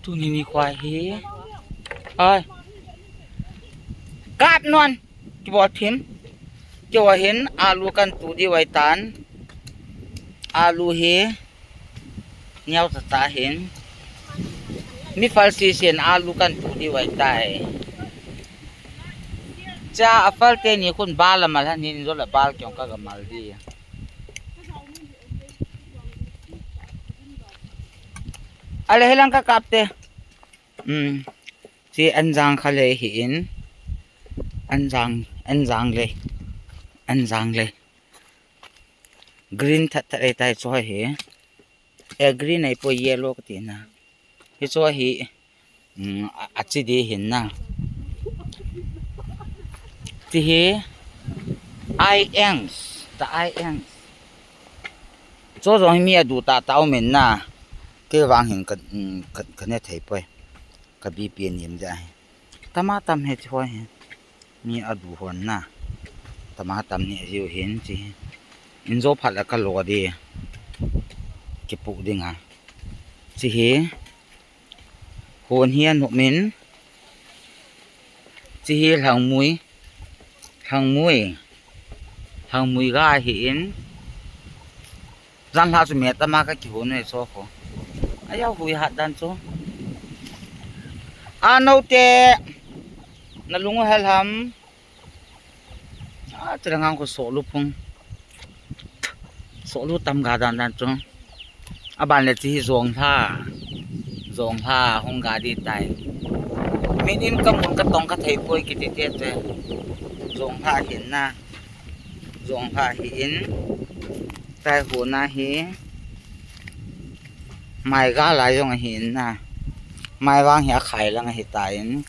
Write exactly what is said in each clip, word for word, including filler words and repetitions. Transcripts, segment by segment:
Tuni nikho hi. Ai. Kap non. Kibol thim. Keiho hin alu kan tu diu ahitan. Alu hi. Neo tata hin. Mi fal sisen alu kan tu diu ahitai. Cha afal teni khun bal amal han hin, injo le bal keiho ka gamal di. Ale hilang ka kap te. Um, chi anjang kha le hi in. Anjang, anjang le. Anjang le. Green that that ahitai chu hi. Eh, green ahipoi, yellow kati na. Hichu hi, um, a, achi di hin na. Ti hi, ai engs, ta ai engs. Chu jong hi mi adu tata um in na. Kei vang hin ka, um, ka, ka ne thei poi. Ka B P anem ja hi. Tama tam hi chu hi. Mi adu hon na. Tama tam ni ahiu hin chi. Injo phat le ka lo di. Kipu ding a. Chi hi. Hon hi anop in. Chi hi lhangmui. Lhangmui. Lhangmui ga hi in. Jan lha chu me tama ka kihon e cho kho. Aya hui hat dan chu. A no te. Na lung u hel ham. A, chila ngang ko sohlu phung. Sohlu tam ga dan dan chu. Aban le chi hi jong lha. Jong lha hung ga di tai. Min in ka mun ka tong ka thei poi kiti te te. Jong lha hin na. Jong lha hi in. Tai hu na hi. Mai ga lai jong ahi in na. Mai vang hi akhai lang ahi ta in.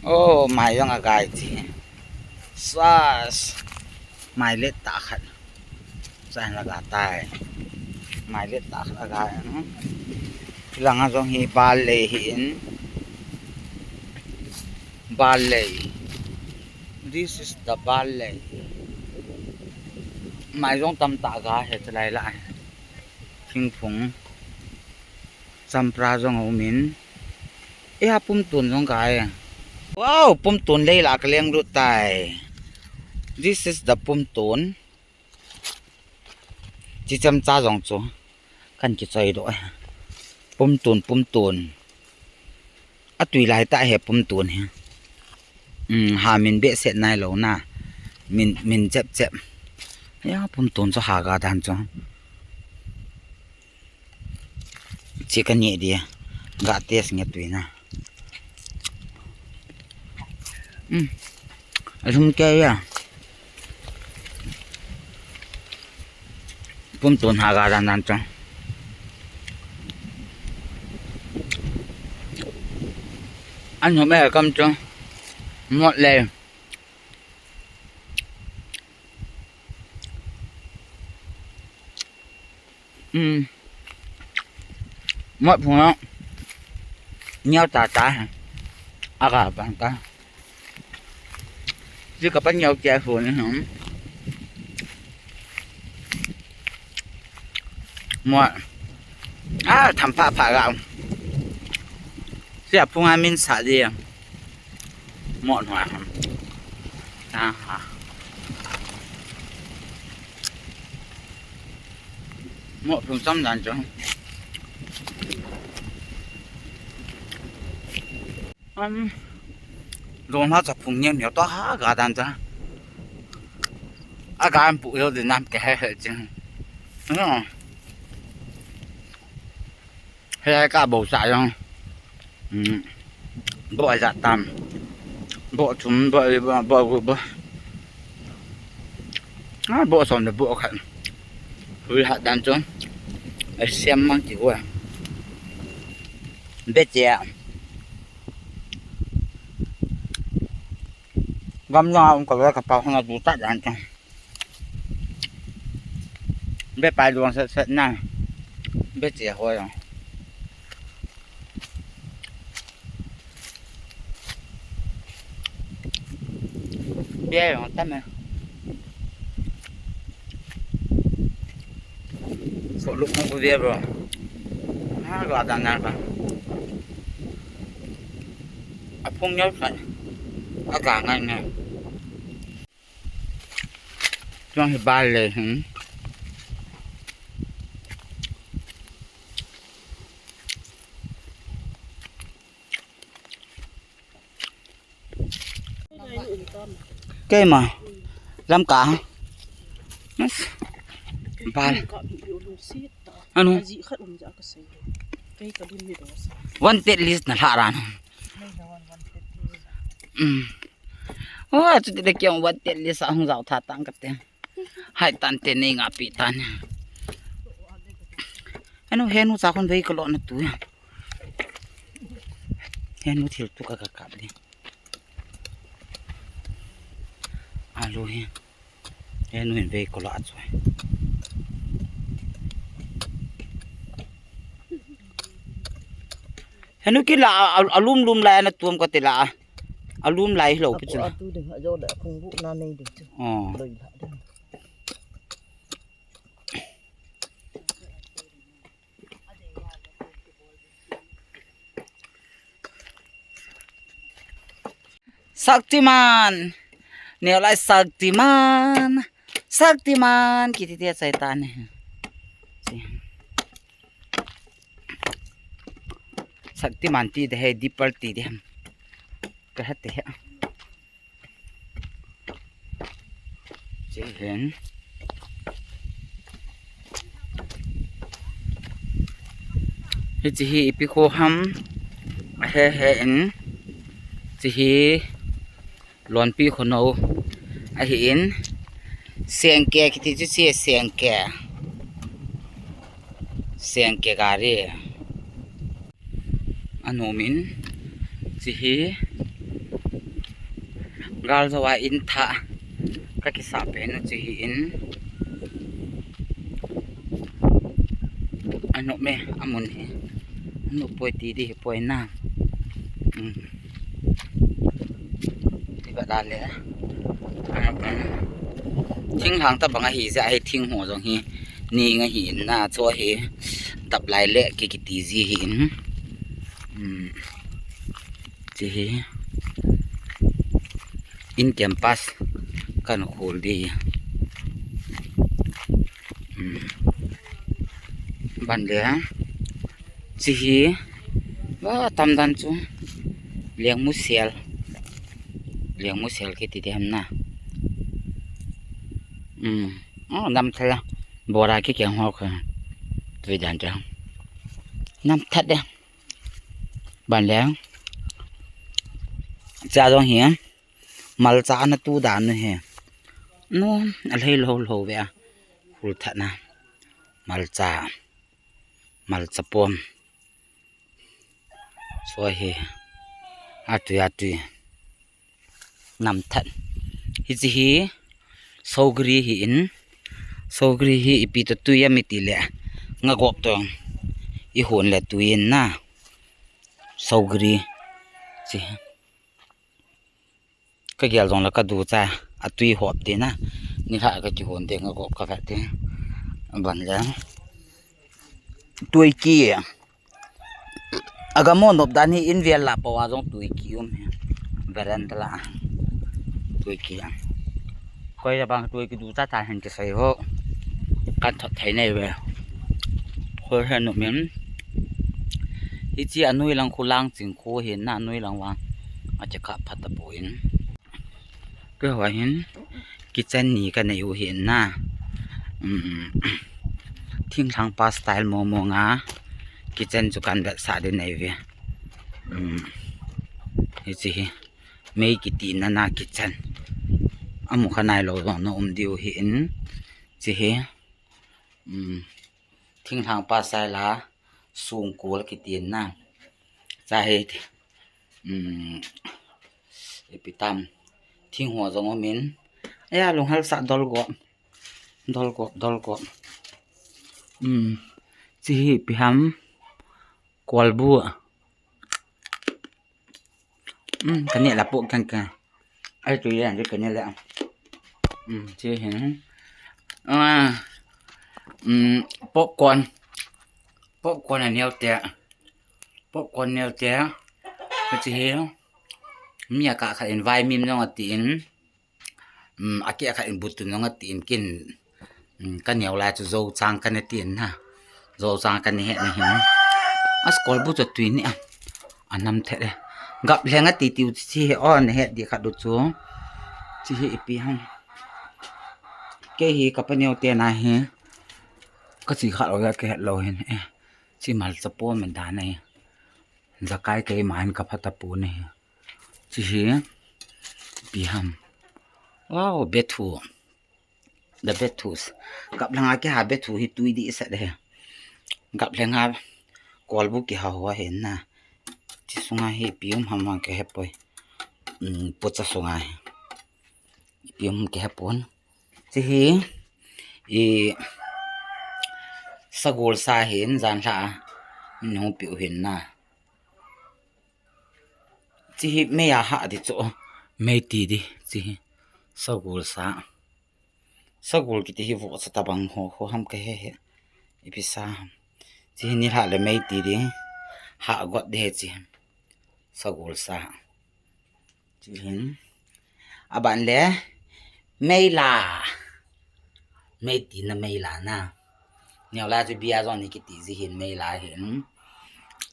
Oh, mai jong agai chi. Sas. Mai let ta khat. Sa hin laga tai. Mai let ta khat agai, no? Langa jong hi bal lei hi in. Bal lei. This is the bal lei. Mai jong tam ta ga he chalai la. Thingphung. Champra jong a um in. E ha pumtun jong ka e. Wow, pumtun lei la ka leng lut tai. This is the pumtun. Chi cham cha jong chu. Kan kichoi doh e. Pumtun, pumtun. Atui lai ta he pumtun hi. Um, ha min behseh nai lo na. Min, min chep chep. Ya, pumtun chu ha ga dan chu. Chi ka ni di. Ga test nge tui na. Um. Asum ke ya. Pumtun ha ga dan dan chu. An hom e kam chu. Mot le. Um. Mot phung a. Niau ta ta. Aga bang ta. Ji ka pan niau kia phung ni hum. Mot. A, tham pha pha ga. Sia phung a min sa di. Mot hua ham. A ha. Mot phung cham dan chu. Um, jong ha cha phung ngen neo to ha ga dan cha. A ga an pu yo de nam ke he he ching. No. He ka bo sa jong. Um, bo ja tam. Bo chum bo bo bo bo. A bo som de bo khat. Hui ha dan chu. Ai siam mang ki wa. Be che. Gam na um ka wa ka pa hanga du ta dan chu. Be pai luang set set na. Be che ho ya. Be ya ta me. So look mo ko dia bro. Ha ga dan na ka. Phung neo sai. A ka ngai ngai. Chuang hi bal le hin. Keima. Lamka. Mas. Bal. Anu. Wanted list na hla ran. Um. Oh, chu ti de kiang wanted list a hung jao tha tang kate. Hai tan te nei nga pi tan. Anu henu cha khun vei ka lo na tu. Henu thil tu ka ka kap de. Alu hi. Henu hin vei ko la chu. Henu kila a, a, alum lum lai na tuam ka tila. Alum lai lo pi chu. Atu ding ha jo da khung bu na nei ding chu. Oh. Loi la ding. Shaktiman. Neo lai Shaktiman. Shaktiman. Kiti tia chai ta ne. Shaktiman ti de hai, Deeper ti de ham. Ka hat te ha. Che hen. Hiche hi ipi kho ham. A he he in. Che hi Lonpi kho no. Ahi in. Sengke kiti chu che sengke. Sengke gari. Anom in, che hi, gal jo a in tha, ka kisa pen u che hi in, anom e, amun hi, anom poi ti di hi poi na. Um. Ti ba da le. Thinglhang tabang ahi jeh a hi thing ho jong hi ning ahi in na, chu hi dap lai le ki kiti ji hi in. Um, che hi in campus kan khol di. Um, ban le. Che hi, va tam dan chu. Lengmusel. Lengmusel kiti di ham na. Um. Oh, nam thala. Bora ki keng ho kha. Tui dan cha. Nam that de. Ban le. Cha jong hi. Malcha ana tu dan nu hi. Nu, alhei lo lo ve a. Hul that na. Malcha. Malcha pom. Soi hi. Atui, atui. Nam that. Hiche hi. Sogri hi in. Sogri hi ipi to tui a mi ti le. Nga gop to. I hun le tui in na. Sogri. Che. Ka gel jong le ka du cha, atui hop te na. Ni lha ka kihon te nga gop ka vet te. Ban le. Tui ki. Aga mo nop dan hi in vel la pa wa jong tui ki um hi. Veranda la. Tui ki. Koi ja bang tui ki du cha ta hen ki sai ho. Kan thot thei nei ve. Koi hen no min. Hiche anoi lang khu lang ching khu hin na anoi lang vang. Ache kha phat ta poi in. Keiho hin kitchen ni ka nei u hin na. Um, thinglhang pa style mo mo nga. Kitchen chu kan vetsah di nei ve. Um, hiche hi. Mei kiti na na kitchen. Amu kha nai lo jong na um diu hin. Che hi. Um, thinglhang pa style a. Sungkul kiti na. Cha hi. Um, ipi tam. Thing ho jong um in. Aya, lunghal sa dol go. Dol go, dol go. Um, che hi ipi ham. Kolbu. Um, ka neh la poh keng keng. Ai, tu yan, tu ka neh la. Um, che hin. Ah, um, popcorn. Popcorn a neo te. Popcorn neo te. Ka che hin. Mi akah khat in vaimim jong atin, um, akeh khat in butun jong atin kin, um, kaneo lai chu Zochang kana tin na. Zochang kana he na hin. Askol bu chu tui ni a. Anam thet e. Gaplheng ati tiu chi he o na het di khat u chu. Chi hi ipi ham. Kei hi ka paneo te na hi. Ka chi khat lo ya ka het lo hin e. Chi malcha po min dan e. Jakai kei ma hin ka pha ta pu ni. Chi hi ipi ham. Wow, bethu. The bethus. Gaplheng a kiha bethu hi tui di sat e. Gaplheng a kolbu kiha ho hin na. Chi sunga hi ipi um ham ka he poi. Um, pocha sunga hi. Ipi um ka he pon. Chi hi i sagol sa hin jan lha a. Nu piu hin na. Chi hi mei a hah di chu. Mei ti di. Chi hi sagol sa. Sagol kiti hi vohsa tabang ho, ho ham ka he he. Ipi sa ham. Chi hi nilhah le mei ti di. Hah got di he chi. Sagol sa. Chi hin. Aban le. Mei la. Mei ti na mei la na. Neo la chu bia jong ni kiti ji hin mei la hin.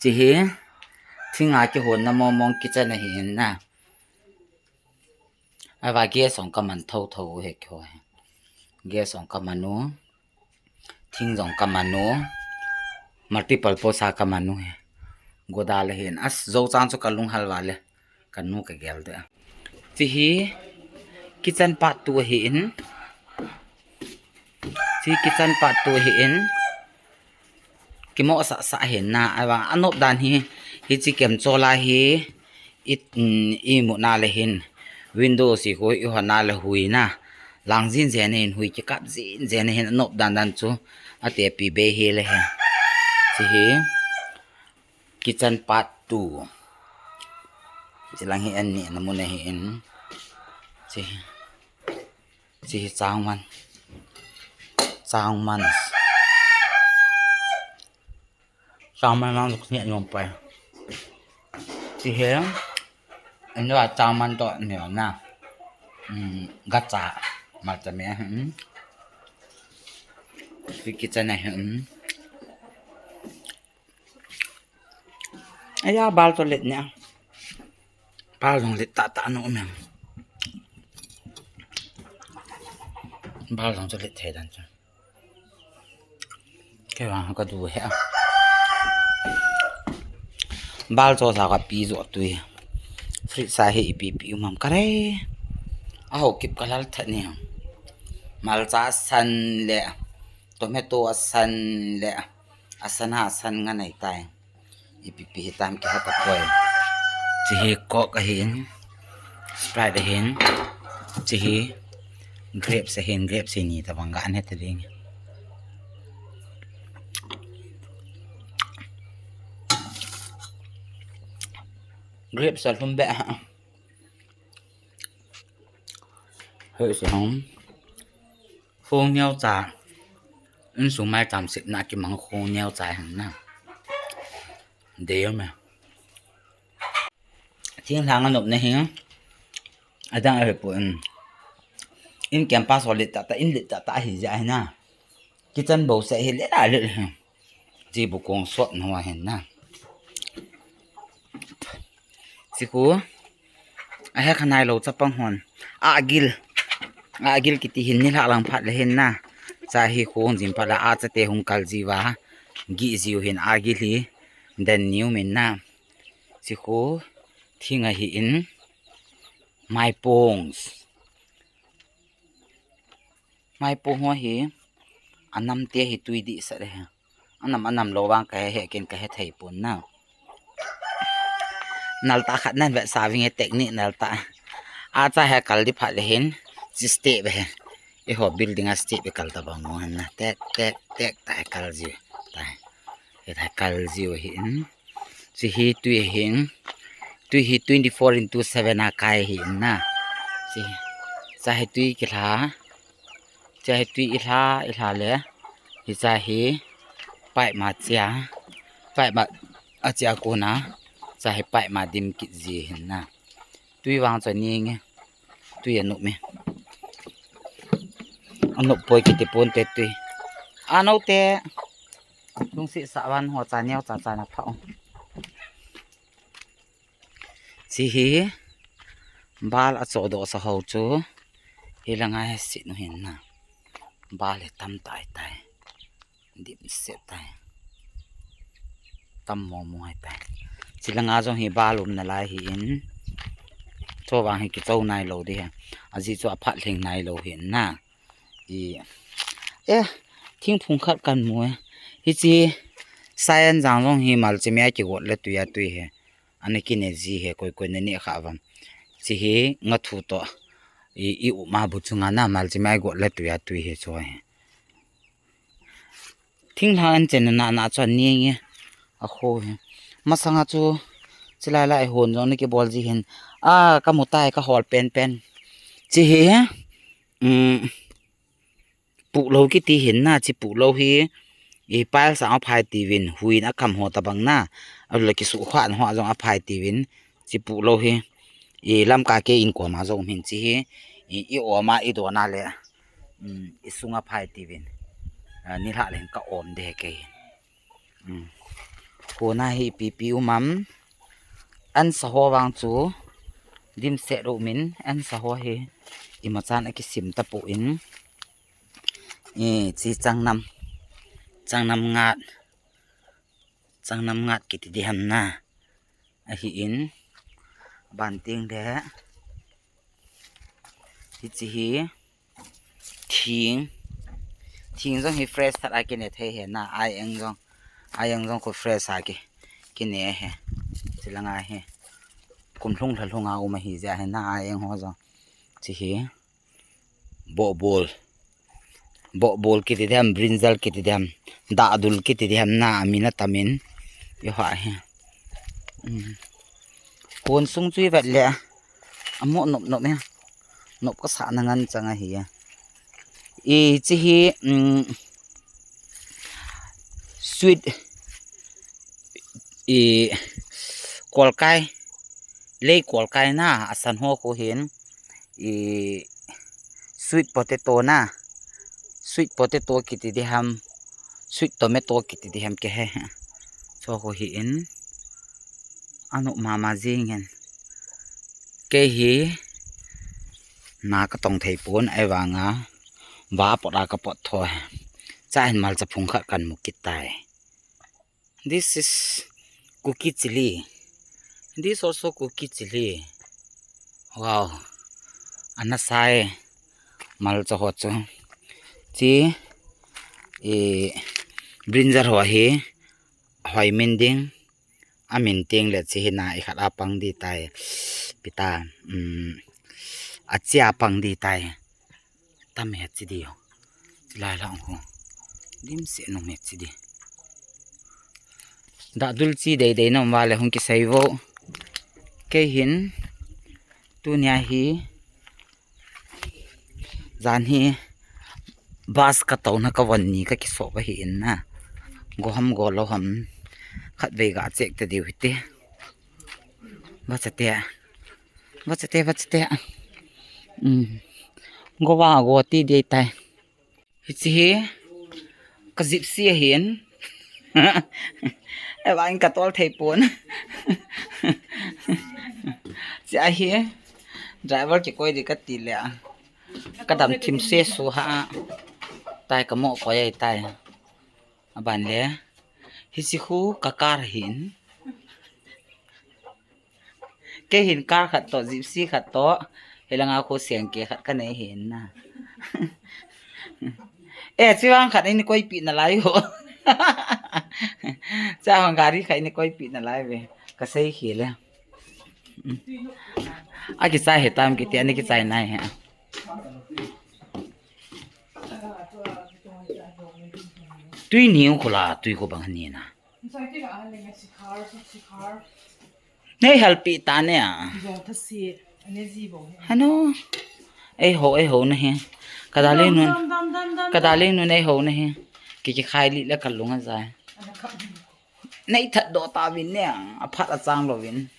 Chi hi. Thinga kihon na mong mong kitchen a hin na. Ava gas jong ka man tho tho u he kho he. Gas jong ka man u. Thing jong ka man u. Multiple posa ka man u he. Goda le hin. As Zochang chu ka lung hal va le. Ka nu ka gel de. Chi hi kitchen part two ahi in. Chi kitchen part two ahi in. Kimo sa sa hin na. Avang anop dan hi. Hi chi kem chola hi. I, mm, i mu na le hin. Window si ko i ho na le hui na. Lang jin jen hin hui ki kap jin jen hin anop dan dan chu. Ate pi be hi le he. Chi hi. Kitchen part two. Chi lang hi an ni na mun hi in. Chi, chi hi changman. Changman. Changman lang luk ni yom pa. Chi hi. Ano a changman to ni na. Hmm, gacha. Malcha me. Hmm. Chi kitchen na hi. Hmm. Aya, bal to let nia. Bal jong let tah tah na um em. Bal jong to let thei dan chu. Kei vang ka du he a. Bal cho sa ka pi jo tui. Fridge sa hi ipi pi um am ka re. A ho kip ka lal that ni. Malcha san le. Tomato san le. Asan a san nga nei tai. Ipi pi hi tam ki ha ka poi. Chi hi Coke ahin. Sprite ahin. Chi hi grapes ahin. Grapes hi ni tabang ga an he ta ding. Grapes a lhum be ha. Hei se hong. Khong neo cha. Insung mai tam sip na ki mang khong neo cha hang na. Dei me. Thing lang anop na hing. Adang a pu in. In campus ho let tah tah, in let tah tah hi ja hi na. Kitchen bo se hi let a let hi. Chi bu kong sot na wa hin na. Chi khu. A he khanai lo chapang hon. A gil. A gil kiti hin ni hla lang phat le hin na. Cha hi khu hung jin phat la a cha te hung kal ji va. Gi jiu hin a gil hi. Den niu min na. Chi khu. Thing ahi in. Mai pongs. Mai pong ho hi. Anam te hi tui di sa le. Anam, anam lo vang ka he, he ken ka he thei pon na. Nal ta khat nan ve sa ving he technique nal ta. A cha he kal di phat le hin, chi step he. I ho building a step he kal ta bang mo na. Tek, tek, tek ta he kal ji. Ta he. He ta kal ji hin. Chi hi tui hin. Tui hi twenty-four into seven a kai hin na. Chi. Cha he tui ki la. Cha hi tui i hla, i hla le. Hi cha hi pipe ma chia. Pipe ma a chia kona. Cha hi pipe ma dim kit ji hin na. Tui vang chu aning e. Tui anop e. Anop poi kiti ponte tui. Anop te. Lungsi sa van ho cha neo cha cha na pha. Chi hi bal a chodoh sa ho chu. Hi langa hi sit nu hin na. Bal hi tam tai tai. Dim se tai. Tam mo mo hai tai. Chi langa jong hi bal um na lai hi in. Cho vang hi kichou nai lo di ha. Aji chu aphat lhing nai lo hin na. I, eh, thingphung khat kan mu e. Hichi Saian jang jong hi malchimia kigot le tui a tui he. Ana kine ji he koi koi na ni kha vam. Chi hi nga thu to. I, i u ma bu chunga na malchimia got le tui a tui he cho he. Thinglhang an chen na na cho ni nge. A kho he. Masanga chu chilai lai hon jong ni kibol ji hin. A ka mu tai ka hol pen pen. Chi hi. Um, Puhlo kiti hin na, chi puhlo hi, i pile sang aphai tiuvin, huin akham ho tabang na, alula kisuh khuan ho jong aphai tiuvin, chi puhlo hi, i lamka ke in koma jong um hin chi hi, i, i oma i dona le, um, i sunga phai tiuvin, a, nilhah le hin ka om de ke hin. Um. Kona hi ipi ipi um am. An sa ho vang chu dim set u min an sa ho hi imachan akisim tapu in. E, chi changnam. Changnam ngat. Changnam ngat kiti di ham na. Ahi in. Ban ting de. Hichi hi. Thing. Thing jong hi fresh that a kine thei he na, ai eng jong. Ai eng jong khu fresh a ki, kine he. Chi langa hi. Kum lhung lha lhung a um ahi jeh a hi na, ai eng ho jong. Chi hi. Bohbol. Bohbol kiti dem, brinjal kiti dem. Dahdul kiti dem na, amin atamin. Yo ha hi. Um. Kon sung chu i vet le. Amo nop nop ya. Nop ka sa na ngan chang ahi ya. I chi hi, um, sweet, i kolkai, lei kolkai na, asan ho ko hin, i sweet potato na, sweet potato kiti di ham, sweet tomato kiti di ham ke he. Cho ko hi in, anu mama jing hen. Kei hi na ka tong thei pon, ai vanga va pot a ka pot tho. Cha hin malcha phung khat kan mu kit tai. This is Kuki chilli. This also Kuki chilli. Wow. Ana sai malcha ho chu. Chi, e, brinjal ho hi hoi min ding. Amin ting le chi hi na i khat a pang di tai. Pita, um, a chi a pang di tai. Tam he chi di ho. Chi lai la ho. Dim se nung he chi di. Dahdul chi dei dei nom va le hung kisei vo. Kei hin tunia hi Jan hi bus ka tona ka von ni ka kiso ba hi in na. Go ham go lo ham. Khat vei ga check ta diu hite. Ba chate. Ba chate, ba chate. Um. Go va go ti dei tai. Hichi hi ka Gypsy ahin. Eva in ka tol thei pon. Chi ahi. Driver kikoi di ka ti le. Ka dam thim se su ha. Tai ka mo koi ai tai. Aban le. Hichi khu ka car hin. Kei hin car khat toh, Gypsy khat toh, hilanga khu seng ke khat ka nei hin na. Eh, chi vang khat ini koi pi na lai ho. Cha hong gari khat ini koi pi na lai ve. Ka sei khi le. A kichai he tam kiti, ani kichai nai he. Tui ni u khula, tui khu bang ni na. Nei helpi ta ne a. Hano. Ei ho, ei ho na hi. Ka darling nun. Ka darling nun ei ho na hi. Ki ki khai li le ka lung a jai. Nei that do ta vin ne a. A phat a chang lo vin.